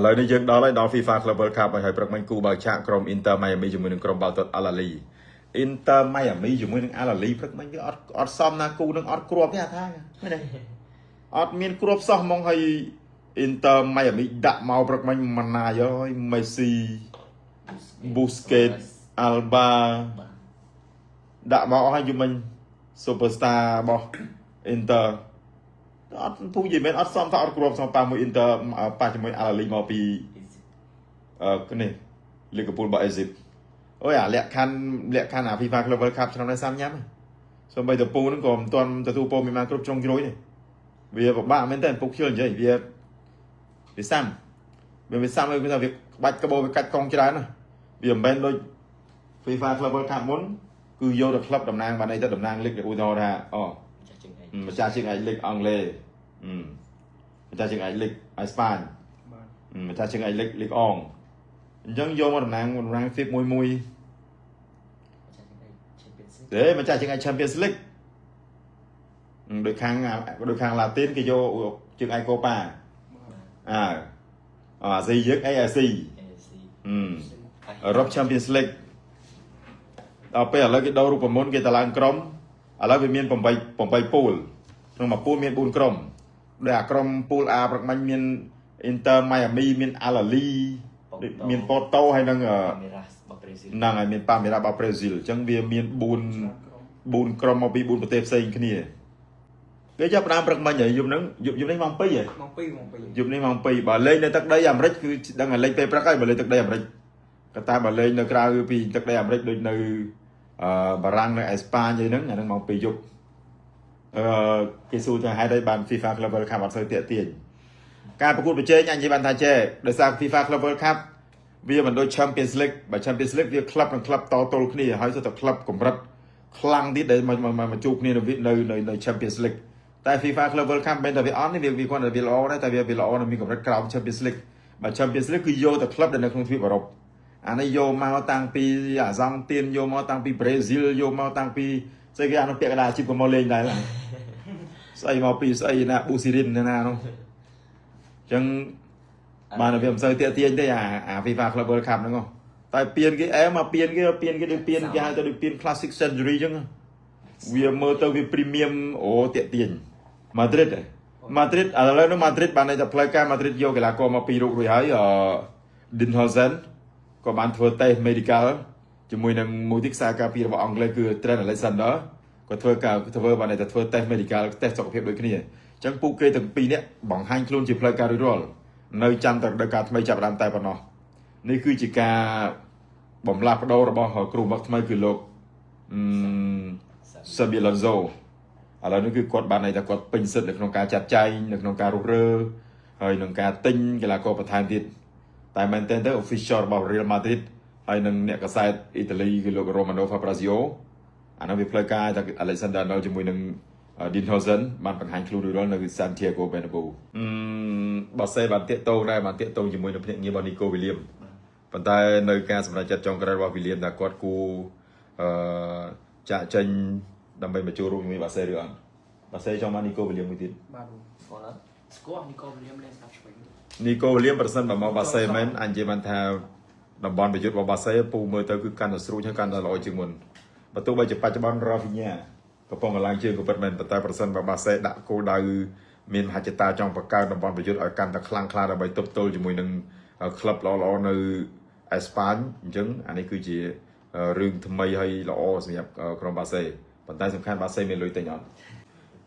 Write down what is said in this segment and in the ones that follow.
ឥឡូវនេះយើងដល់ហើយដល់ FIFA Club World Cup ហើយហើយព្រឹកមិញគូបើកឆាកក្រុម Inter Miami ជាមួយនឹងក្រុមបាល់ទាត់ Al Ahly Inter Miami ជាមួយនឹង Al Ahly ព្រឹកមិញវាអត់អត់សមណាគូនឹងអត់គ្រាប់ទេអាថាមែនទេអត់មានគ្រាប់សោះហ្មងហើយ Inter Miami ដាក់មកព្រឹកមិញម៉ាណាយហើយ Messi Busquets Alba បាទ ដាក់មកអស់ហើយយូមិញ Superstar របស់ Inter អត់ពូនិយាយមែនអត់សមថាអត់គ្រាប់សមប៉ះមួយ Inter ប៉ះជាមួយ Al Ahly មកពី អឺនេះលីកពូលរបស់អេស៊ីបអូយអាលក្ខខណ្ឌលក្ខខណ្ឌអា FIFA Club World Cup ឆ្នាំនេះសាំញ៉ាំសូម្បីតពូហ្នឹងក៏មិនទាន់ទទួលព័ត៌មានបានគ្រប់ជ្រុងជ្រោយទេវាពិបាកមែនតើពុកជឿនិយាយវាវាសាំវាវាសាំវាថាវាក្បាច់ក្បោវាកាច់កងច្រើនណាស់វាមិនមែនដូច FIFA Club World Cup មុនគឺយកទៅក្លឹបតំណាងបានអីទៅតំណាងលីកឧទាហរណ៍ថាអូ ចាស់ជាងឯង ម្ចាស់ជើងឯកលីកអង់គ្លេសម្ចាស់ជើងឯកលីកអេស្ប៉ាញ បាទ ម្ចាស់ជើងឯកលីកលីកអងអញ្ចឹងយកមកតំណាងតំណាង FIP មួយមួយ ចាស់ជាងឯង Champions League ទេម្ចាស់ជើងឯក Champions League ដូចខាងដូចខាងឡាទីនគេយកជើងឯកកូប៉ា បាទ អើអាស៊ីយើង AFC AFC អឺអឺរ៉ុប Champions League ដល់ពេលឥឡូវគេដូររូបមន្តគេតឡើងក្រុមឥឡូវវាមាន8 8ពូលក្នុងមួយពូលមាន4ក្រុមដូចអាក្រុមពូល A ព្រឹកមិញមាន Inter Miami មាន Al Ahly មាន Porto ហើយនឹងអឺ Palmeiras របស់ Brazil ហ្នឹងហើយមាន Palmeiras របស់ Brazil អញ្ចឹងវាមាន ច្រើន 4 ក្រុម 4ក្រុមមកពី4ប្រទេសផ្សេងគ្នាគេចាប់ផ្ដើមព្រឹកមិញហើយយប់ហ្នឹងយប់យប់នេះម៉ោង2ហ៎ ម៉ោង2ម៉ោង2 យប់នេះម៉ោង2បើលេងនៅទឹកដីអាមេរិកគឺដឹងតែលេងពេលព្រឹកហើយបើលេងទឹកដីអាមេរិកក៏តែបើលេងនៅក្រៅពីទឹកដីអាមេរិកដូចនៅអឺបារាំងនៅអេស្ប៉ាញអីហ្នឹងអាហ្នឹងម៉ោង2យប់អឺគេសួរថាហេតុអីបាន FIFA Club World Cup អត់សូវទាក់ទាញការប្រកួតប្រជែងអញនិយាយបានថាចេះដោយសារ FIFA Club World Cup វាមិនដូច Champions League បើ Champions League វាក្លឹបនិងក្លឹបតទល់គ្នាហើយសុទ្ធតែក្លឹបកម្រិតខ្លាំងទៀតដែលមកមកមកជួបគ្នានៅនៅនៅនៅ Champions League តែ FIFA Club World Cup មិនតែវាអត់នេះវាវាគាត់តែវាល្អដែរតែវាវាល្អនៅមានកម្រិតក្រោម Champions League បើ Champions League គឺយកតែក្លឹបដែលនៅក្នុងទ្វីបអឺរ៉ុបអានេះយកមកតាំងពីអាសង់ទៀនយកមកតាំងពីប្រេស៊ីលយកមកតាំងពីស្អីគេអានោះពាក់កណ្ដាលអាជីពក៏មកលេងដែរឡាស្អីមកពីស្អីណាប៊ូស៊ីរិនណានោះអញ្ចឹង បានតែវាមិនសូវទាក់ទាញទេអាអា FIFA Club World Cup ហ្នឹងហ៎តែពៀនគេអែមកពៀនគេពៀនគេដូចពៀនគេហៅទៅដូចពៀន Classic Century អញ្ចឹងវាមើលទៅវា premium អូទាក់ទាញ Madrid ហ៎ Madrid ឥឡូវនោះ Madrid បានន័យថាផ្លូវការ Madrid យកកីឡាករមកពីររូបរួចហើយអឺ Dean Huijsen ក៏បានធ្វើតេស្ត medical ជាមួយនឹងមួយទីខ្សែការពាររបស់អង់គ្លេសគឺ Trent Alexander ក៏ធ្វើការធ្វើបានន័យថាធ្វើតេស្ត medical តេស្តសុខភាពដូចគ្នាអញ្ចឹងពួកគេទាំងពីរនាក់បង្ហាញខ្លួនជាផ្លូវការរួចរាល់នៅចាំតែរដូវកាលថ្មីចាប់ផ្ដើមតែប៉ុណ្ណោះនេះគឺជាការបំលាស់ប្ដូររបស់គ្រូមកថ្មីគឺលោកអឺ Xabi Alonso ឥឡូវនេះគឺគាត់បានន័យថាគាត់ពេញសិទ្ធិនៅក្នុងការចាត់ចែងនៅក្នុងការរុះរើហើយនឹងការទិញកីឡាករបន្ថែមទៀតតែមែនទែនទៅ official របស់ Real Madrid ហើយនឹងអ្នកកាសែតអ៊ីតាលីគឺលោក Romano Fabrizio អានោះវាផ្លូវការតែ Alexander Arnold ជាមួយនឹង Dean Huijsen បានបង្ហាញខ្លួនរួចរាល់នៅ Santiago Bernabeu អឺបាសេបានតាកតងដែរបានតាកតងជាមួយនឹងភ្នាក់ងាររបស់ Nico Williams ប៉ុន្តែនៅការសម្រេចចិត្តចុងក្រោយរបស់ Williams ថាគាត់គួរអឺចាក់ចេញដើម្បីមកចូលរួមជាមួយបាសេឬអត់បាសេចង់បាន Nico Williams មួយទៀត បាទបង ស្គាល់អត់ ស្គាល់នីកូវីលៀមលេងស្ដាប់ឆ្វេង Nico Williams ប្រសិនបើមកបាសេមែនអញនិយាយបានថាតំបន់ប្រយុទ្ធរបស់បាសេពូមើលទៅគឺកាន់តែស្រួចហើយកាន់តែល្អជាងមុនបើទោះបីជាបច្ចុប្បន្ន Rafinha កំពុងកឡើងជើងក៏ពិតមែនប៉ុន្តែប្រសិនបើបាសេដាក់គោលដៅមានមហិច្ឆតាចង់បង្កើតតំបន់ប្រយុទ្ធឲ្យកាន់តែខ្លាំងក្លាដើម្បីទប់ទល់ជាមួយនឹងក្លឹបល្អៗនៅអេស្ប៉ាញអញ្ចឹងអានេះគឺជារឿងថ្មីហើយល្អសម្រាប់ក្រុមបាសេប៉ុន្តែសំខាន់បាសេមានលុយទិញអត់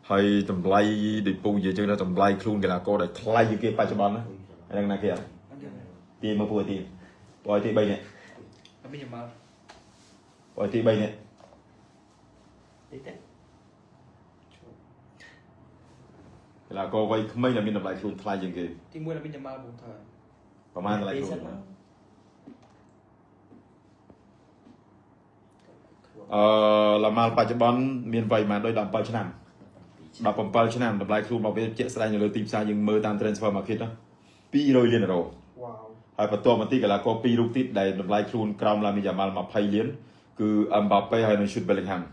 ហើយតម្លៃដូចពូនិយាយចឹងថាតម្លៃខ្លួនកីឡាករដែលថ្លៃជាងគេបច្ចុប្បន្នណាហ្នឹងណាគេអត់ អត់ទេ ទីមកពូឲ្យទីពូឲ្យទី3នេះ អត់មានយ៉ាល់ ពូឲ្យទី3នេះ តិចទេ កីឡាករវ័យក្មេងដែលមានតម្លៃខ្លួនថ្លៃជាងគេ ទី1ឡាមីនយ៉ាល់បងថា ប្រហែលតម្លៃខ្លួន សិនមក អឺឡាម៉ាល់បច្ចុប្បន្នមានវ័យប្រហែលដូច17ឆ្នាំ17ឆ្នាំតម្លៃខ្លួនរបស់វាជាក់ស្ដែងនៅលើទីផ្សារយើងមើលតាម transfer market ណា200លានអឺរ៉ូ វ៉ាវ ហើយបន្ទាប់មកទីកីឡាករពីររូបទៀតដែលតម្លៃខ្លួនក្រោមឡាមីយ៉ាម៉ាល់20លានគឺអឹមបាប៉េហើយនិង Jude Bellingham។